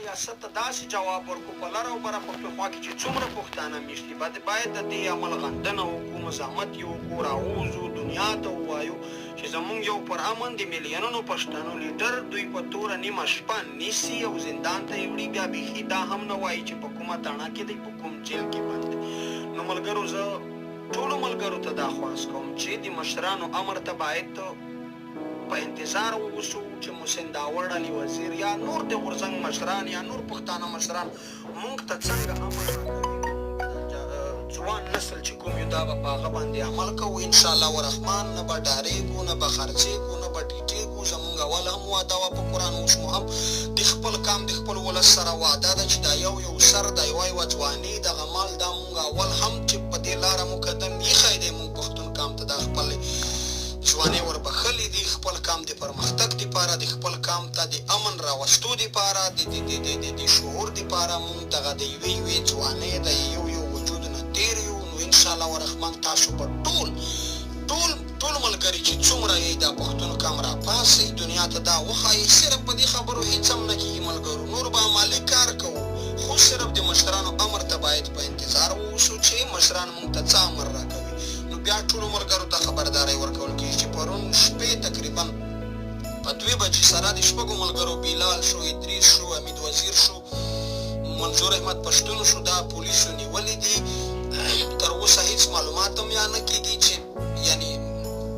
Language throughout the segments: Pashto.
ریاست ته داسې جواب ورکړو، په لره او بره پښتونخوا کې چې څومره پښتانه میشت دي باید د دې عمل غندنه وکړو، مزاحمت یې وکړو، راووځو، دنیا ته ووایو چې زمونږ یو پر امن د میلیونونو پښتنو لیډر دوی په توره نیمه شپه نیسي او زندان ته یې وړي، بیا بیخي دا هم نه وایي چې په کومه تاڼه کې دی، په کوم جیل کې بند دی. نو ملګرو زه ټولو ملګرو ته دا خواست کوم چې د مشرانو امر ته باید په انتظار واوسو چې محسن داوړ، علي وزیر یا نور د غورځنګ مشران یا نور پښتانه مشران مونږ ته څنګه امر راکوي، مونږ به دا ځوان نسل چې کوم یو دا به په هغه باندې عمل کوو ان شاء الله الرحمن. نه به ډارېږو، نه به خرڅېږو، نه به ټیټېږو. زمونږ اول هم وعده وه په قرآن، اوس مو هم د خپل قام د خپل ولس سره وعده ده چې دا یو یو سر، دا یوه یوه ځواني، دغه مال، دا مونږ اول هم چې په دې لاره مو قدم ایښی دی، مونږ پښتون قام ته دا خپلې ځوانۍ وربخښلې دي، خپل قام د پرمختګ دپاره، د خپل قام ته د امن راوستو دپاره، د د د د د د شعور دپاره مونږ دغه د یوې یوې ځوانۍ د یو یو وجود نه تیر یو. نو ان شاء الله الرحمن تاسو به ټول ټول ټول ملګري چې څومره یئ دا پښتون قام راپاڅئ، دنیا ته دا وښایئ. صرف په دې خبرو هیڅ هم نه کیږي ملګرو، نور به عملي کار کوو، خو صرف د مشرانو امر ته باید په انتظار واوسو چې مشران مونږ ته څه امر راکوي. نو بیا ټولو ملګرو ته خبرداری ورکول کیږي چې پرون شپې تقریبا په دوې بجې سره د شپږو ملګرو، بلال شو، ادریس شو، حمید وزیر شو، منظور احمد پښتون شو، دا پولیسو نیولي دي. تر اوسه هیڅ معلومات هم یا نه کیږي چې یعنی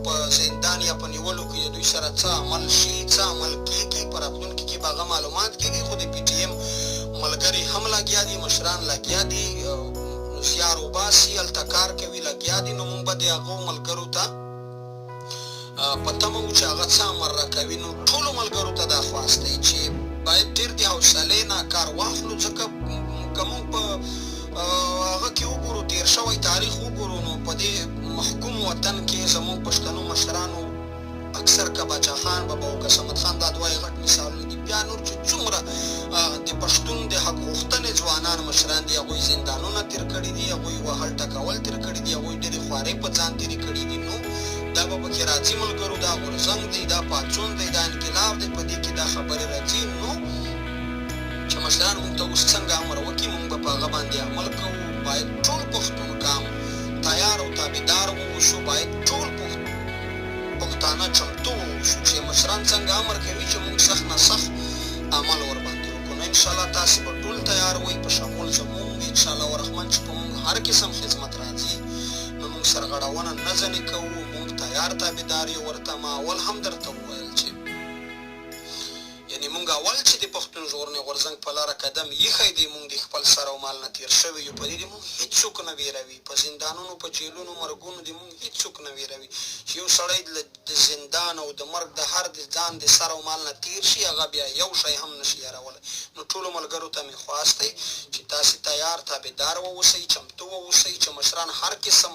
په زندان یا په نیولو کې د دوی سره څه عمل شي، څه عمل کیږي. په راتلونکي کې به هغه معلومات کیږي، خو د پي ټي ایم ملګري هم لګیا دي، مشران لګیا دي، زیار وباسي، هلته کار کوي، لګیا دي. نو مونږ به د هغو ملګرو ته په تمه وو چې هغه څه امر راکوي. نو ټولو ملګرو ته دا خواست دی چې باید ډېر د حوصلې نه کار واخلو، ځکه که موږ په هغه کې وګورو، تېر شوی تاریخ وګورو، نو په دې محکوم وطن کې زموږ پښتنو مشرانو اکثر، که باچا خان بابا او که صمد خان، دا دوه یې غټ مثالونه دي، بیا نور چې څومره د پښتون د حق غوښتنې ځوانان مشران دي، هغوی زندانونه تېر کړي دي، هغوی وهل ټکول تېر کړي دي، هغوی ډېرې خوارۍ په ځان تېرې کړي دي. نو دا به پکې راځي ملګرو، دا غورځنګ دی، دا پاڅون دی، دا انقلاب دی، په دې کې دا خبرې راځي. نو چې مشران موږ ته اوس څنګه امر وکړي، موږ به په هغه باندې عمل کوو. باید ټول پښتون قام تیار او تابعدار واوسو، باید ټول پښتانه چمتو واوسو چې مشران څنګه امر کوي چې موږ سخت نه سخت عمل ورباندې وکړو. نو انشاالله تاسې به ټول تیار وئ په شمول زموږ، انشاالله الرحمن چې په موږ هر قسم خدمت راځي نو موږ سرغړونه نه ځنې کوو، موږ تیار تابعدار یو ورته. ما اول هم درته وویل چې یعنې موږ اول چې د پښتون ژغورنې غورځنګ په لاره قدم ایښی دی، موږ د خپل سر او مال نه تیر شوي یو، په دې دې موږ هیڅوک نه ویروي، په زندانونو، په جیلونو، مرګونو دې موږ هیڅوک نه ویروي. چې یو سړی له د زندان او د مرګ د هر د ځان د سر او مال نه تیر شي، هغه بیا یو شی هم نه شي یرولی. نو ټولو ملګرو ته مې خواست دی چې تاسې تیار تابعدار واوسئ، چمتو واوسئ چې مشران هر قسم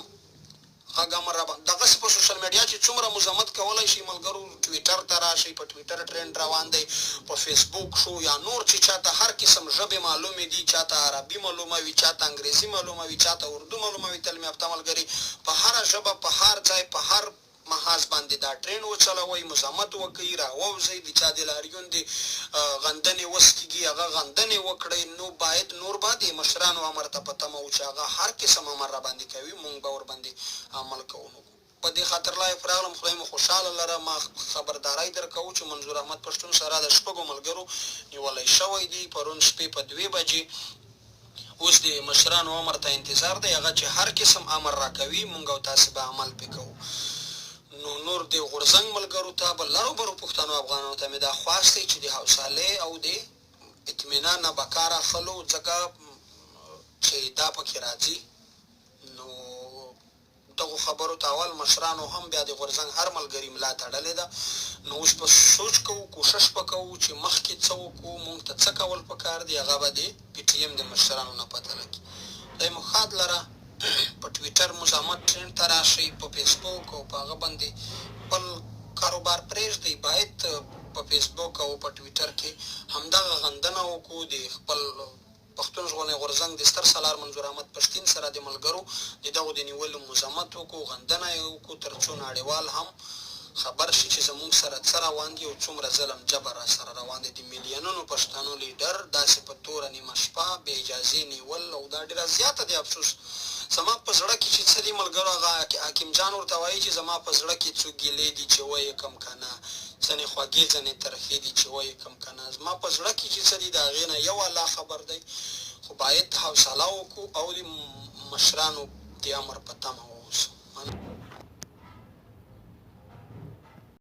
غږ امر راباندې دغسې په سوشل میډیا چې څومره مزمت کولای شئ ملګرو، ټویټر ته راشئ، په ټویټر ټرینډ روان دی، په فیسبوک شو یا نور، چې چاته هر قسم ژبې معلومې دي، چاته عربي معلومه وي، چاته انګریزي معلومه وي، چاته اردو معلومه وي، تعلیم یافته ملګري په هره ژبه، په هر ځای، په هر محاذ باندې دا ټرینډ وچلوئ، مزمت وکړئ، راووځئ، د چا د لاریون د غندنې وس کیږي هغه غندنې وکړئ. نو باید نور به د مشرانو امر ته په تمه وو چې هغه هر قسم امر راباندې کوي مونږ به ورباندې عمل کوو. نو په دې خاطر لایف راغلم، خدای مو خوشحاله لره. ما خبرداری درکوو چې منظور احمد پښتون سره د شپږو ملګرو نیولی شوی دی پرون شپې په دوې بجې. اوس د مشرانو امر ته انتظار دی، هغه چې هر قسم امر راکوي مونږ او تاسې به عمل پرې کوو. نو نور د غورځنګ ملګرو ته به لرو برو پښتنو افغانانو ته مې دا خواست دی چې د حوصلې او د اطمینان نه به کار اخلو، ځکه چې دا پکې راځي. نو دغو خبرو ته اول مشرانو هم بیا د غورځنګ هر ملګري ملا تړلې ده، نو اوس به سوچ کوو، کوشش به کوو چې مخکې څه وکړو، مونږ ته څه کول پکار دي، هغه به د پي ټي ایم د مشرانو نه پته لګي. خدای مو ښاد لره. په ټویټر مزاحمت ټرینډ ته راشئ، په فیسبوک او په هغه باندې خپل کاروبار پرېږدئ، باید په فیسبوک او په ټویټر کې همدغه غندنه وکړو، د خپل پښتون ژغورنې غورځنګ د ستر سالار منظور احمد پښتین سره د ملګرو د دغو د نیولو مذمت وکړو، غندنه یې وکړو، تر څو نړیوال هم خبر شي چې زموږ سره څه روان دي او څومره ظلم جبر راسره روان دی. د میلیونونو پښتنو لیډر داسې په توره نیمه شپه بې اجازې نیول او دا ډېره زیاته د افسوس. زما په زړه کې چې څه دي ملګرو، هغه حکیم جان ورته وایي چې زما په زړه کې څو ګیلې دي چې ویې کم که نه، ځنې خوږې ځنې ترخې دي چې ویې کم که نه. زما په زړه کې چې څه دي، د هغې نه یو الله خبر دی، خو باید حوصله وکړو او د مشرانو د امر په تمه واوسو. مننه.